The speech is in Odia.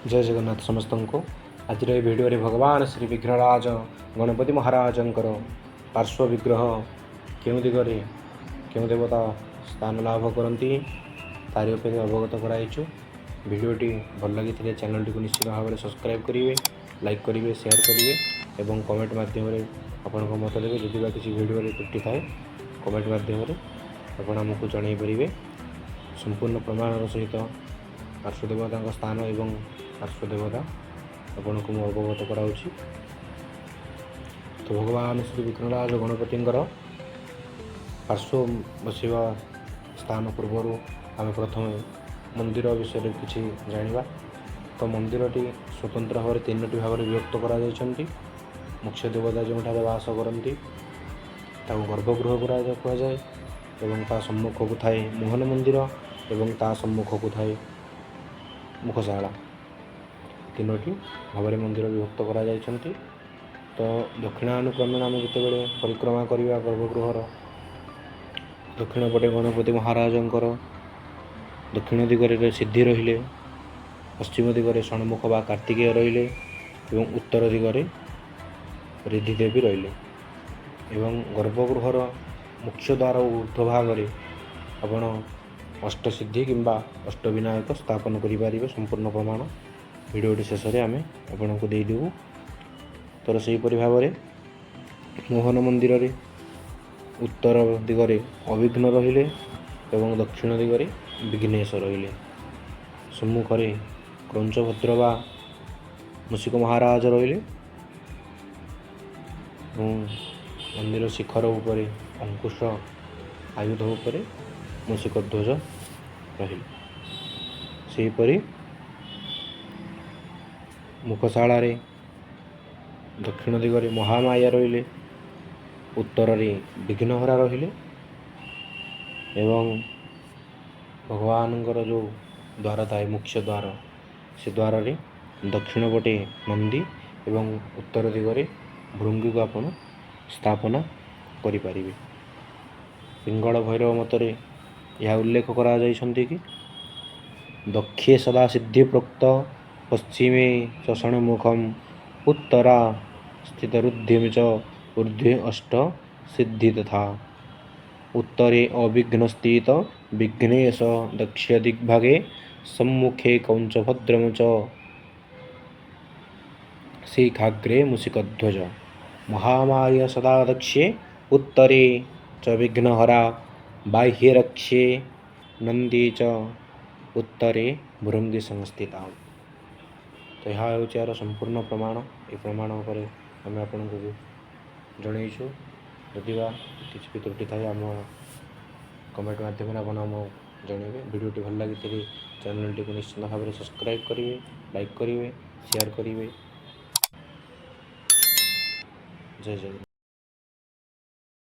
ଜୟ ଜଗନ୍ନାଥ ସମସ୍ତଙ୍କୁ। ଆଜିର ଏହି ଭିଡ଼ିଓରେ ଭଗବାନ ଶ୍ରୀ ବିଘ୍ନରାଜ ଗଣପତି ମହାରାଜଙ୍କର ପାର୍ଶ୍ୱ ବିଗ୍ରହ କେଉଁ ଦିଗରେ କେଉଁ ଦେବତା ସ୍ଥାନ ଲାଭ କରନ୍ତି, ତାରି ଉପରେ ଅବଗତ କରାଇଛୁ। ଭିଡ଼ିଓଟି ଭଲ ଲାଗିଥିଲେ ଚ୍ୟାନେଲଟିକୁ ନିଶ୍ଚିତ ଭାବରେ ସବସ୍କ୍ରାଇବ୍ କରିବେ, ଲାଇକ୍ କରିବେ, ସେୟାର କରିବେ ଏବଂ କମେଣ୍ଟ ମାଧ୍ୟମରେ ଆପଣଙ୍କ ମତ ଦେବେ। ଯଦି ବା କିଛି ଭିଡ଼ିଓରେ ତ୍ରୁଟି ଥାଏ, କମେଣ୍ଟ ମାଧ୍ୟମରେ ଆପଣ ଆମକୁ ଜଣାଇ ପାରିବେ। ସମ୍ପୂର୍ଣ୍ଣ ପ୍ରମାଣର ସହିତ ପାର୍ଶ୍ୱ ଦେବତାଙ୍କ ସ୍ଥାନ ଏବଂ ପାର୍ଶ୍ୱ ଦେବତା ଆପଣଙ୍କୁ ମୁଁ ଅବଗତ କରାଉଛି। ତ ଭଗବାନ ଶ୍ରୀ ବିଘ୍ନରାଜ ଗଣପତିଙ୍କର ପାର୍ଶ୍ୱ ବସିବା ସ୍ଥାନ ପୂର୍ବରୁ ଆମେ ପ୍ରଥମେ ମନ୍ଦିର ବିଷୟରେ କିଛି ଜାଣିବା। ତ ମନ୍ଦିରଟି ସ୍ୱତନ୍ତ୍ର ଭାବରେ ତିନୋଟି ଭାବରେ ବିଭକ୍ତ କରାଯାଇଛନ୍ତି। ମୁଖ୍ୟ ଦେବତା ଯେଉଁଠାରେ ବାସ କରନ୍ତି, ତାକୁ ଗର୍ଭଗୃହ କୁହାଯାଏ ଏବଂ ତା ସମ୍ମୁଖକୁ ଥାଏ ମୋହନ ମନ୍ଦିର ଏବଂ ତା ସମ୍ମୁଖକୁ ଥାଏ ମୁଖଶାଳା। ତିନୋଟି ଭାବରେ ମନ୍ଦିର ବିଭକ୍ତ କରାଯାଇଛନ୍ତି। ତ ଦକ୍ଷିଣାନୁକ୍ରମେଣ ଆମେ ଯେତେବେଳେ ପରିକ୍ରମା କରିବା, ଗର୍ଭଗୃହର ଦକ୍ଷିଣ ପଟେ ଗଣପତି ମହାରାଜଙ୍କର ଦକ୍ଷିଣ ଦିଗରେ ସିଦ୍ଧି ରହିଲେ, ପଶ୍ଚିମ ଦିଗରେ ଷଣ୍ମୁଖ ବା କାର୍ତ୍ତିକେୟ ରହିଲେ ଏବଂ ଉତ୍ତର ଦିଗରେ ରିଦ୍ଧି ଦେବୀ ରହିଲେ। ଏବଂ ଗର୍ଭଗୃହର ମୁଖ୍ୟ ଦ୍ୱାର ଉର୍ଦ୍ଧ୍ୱ ଭାଗରେ ଆପଣ ଅଷ୍ଟସିଦ୍ଧି କିମ୍ବା ଅଷ୍ଟବିନାୟକ ସ୍ଥାପନ କରିପାରିବେ। ସମ୍ପୂର୍ଣ୍ଣ ପ୍ରମାଣ ଭିଡ଼ିଓଟି ଶେଷରେ ଆମେ ଆପଣଙ୍କୁ ଦେଇଦେବୁ। ତ ସେହିପରି ଭାବରେ ମୋହନ ମନ୍ଦିରରେ ଉତ୍ତର ଦିଗରେ ଅବିଘ୍ନ ରହିଲେ ଏବଂ ଦକ୍ଷିଣ ଦିଗରେ ବିଘ୍ନେଶ ରହିଲେ। ସମ୍ମୁଖରେ କ୍ରୌଞ୍ଚଭଦ୍ର ବା ମୂଷିକ ମହାରାଜ ରହିଲେ ଏବଂ ମନ୍ଦିର ଶିଖର ଉପରେ ଅଙ୍କୁଶ ଆୟୁଧ ଉପରେ ମୂଷିକ ଧ୍ୱଜ ରହିଲେ। ସେହିପରି ମୁଖଶାଳାରେ ଦକ୍ଷିଣ ଦିଗରେ ମହାମାୟା ରହିଲେ, ଉତ୍ତରରେ ବିଘ୍ନହରା ରହିଲେ ଏବଂ ଭଗବାନଙ୍କର ଯେଉଁ ଦ୍ୱାର ଥାଏ, ମୁଖ୍ୟ ଦ୍ୱାର, ସେ ଦ୍ୱାରରେ ଦକ୍ଷିଣ ପଟେ ନନ୍ଦୀ ଏବଂ ଉତ୍ତର ଦିଗରେ ଭୃଙ୍ଗିକୁ ଆପଣ ସ୍ଥାପନା କରିପାରିବେ। ପିଙ୍ଗଳ ଭୈରବ ମତରେ ଏହା ଉଲ୍ଲେଖ କରାଯାଇଛନ୍ତି କି ଦକ୍ଷେ ସଦା ସିଦ୍ଧି ପ୍ରୋକ୍ତ, ପଶ୍ଚିମେ ଚ ଷଣ୍ମୁଖମ୍, ଉତ୍ତରା ସ୍ଥିତ ଋଦ୍ଧିମ ଚ ଊର୍ଦ୍ଧ୍ୱେ ଅଷ୍ଟ ସିଦ୍ଧି ତଥା ଉତ୍ତରେ ଅବିଘ୍ନ ସ୍ଥିତ ବିଘ୍ନେଶ ଦକ୍ଷ ଦିଗ୍ଭାଗେ ସମ୍ମୁଖେ କୌଞ୍ଚଭଦ୍ରମ ଚ ଶିଖାଗ୍ରେ ମୂଷିକଧ୍ୱଜ ମହାମାୟ ସଦା ଦକ୍ଷେ ଉତ୍ତରେ ଚ ବିଘ୍ନହରା ବାହ୍ୟରକ୍ଷେ ନନ୍ଦୀ ଚ ଉତ୍ତରେ ଭୃଙ୍ଗି ସଂସ୍ଥିତା। ତ ଏହା ହେଉଛି ଏହାର ସମ୍ପୂର୍ଣ୍ଣ ପ୍ରମାଣ। ଏ ପ୍ରମାଣ ଉପରେ ଆମେ ଆପଣଙ୍କୁ ଜଣେଇଛୁ। ଯଦି ବା କିଛି ବି ତ୍ରୁଟି ଥାଏ, ଆମ କମେଣ୍ଟ ମାଧ୍ୟମରେ ଆପଣ ଆମକୁ ଜଣେଇବେ। ଭିଡ଼ିଓଟି ଭଲ ଲାଗିଥିଲେ ଚ୍ୟାନେଲଟିକୁ ନିଶ୍ଚିତ ଭାବରେ ସବସ୍କ୍ରାଇବ୍ କରିବେ, ଲାଇକ୍ କରିବେ, ସେୟାର କରିବେ। ଜୟ ଜଗନ୍ନାଥ।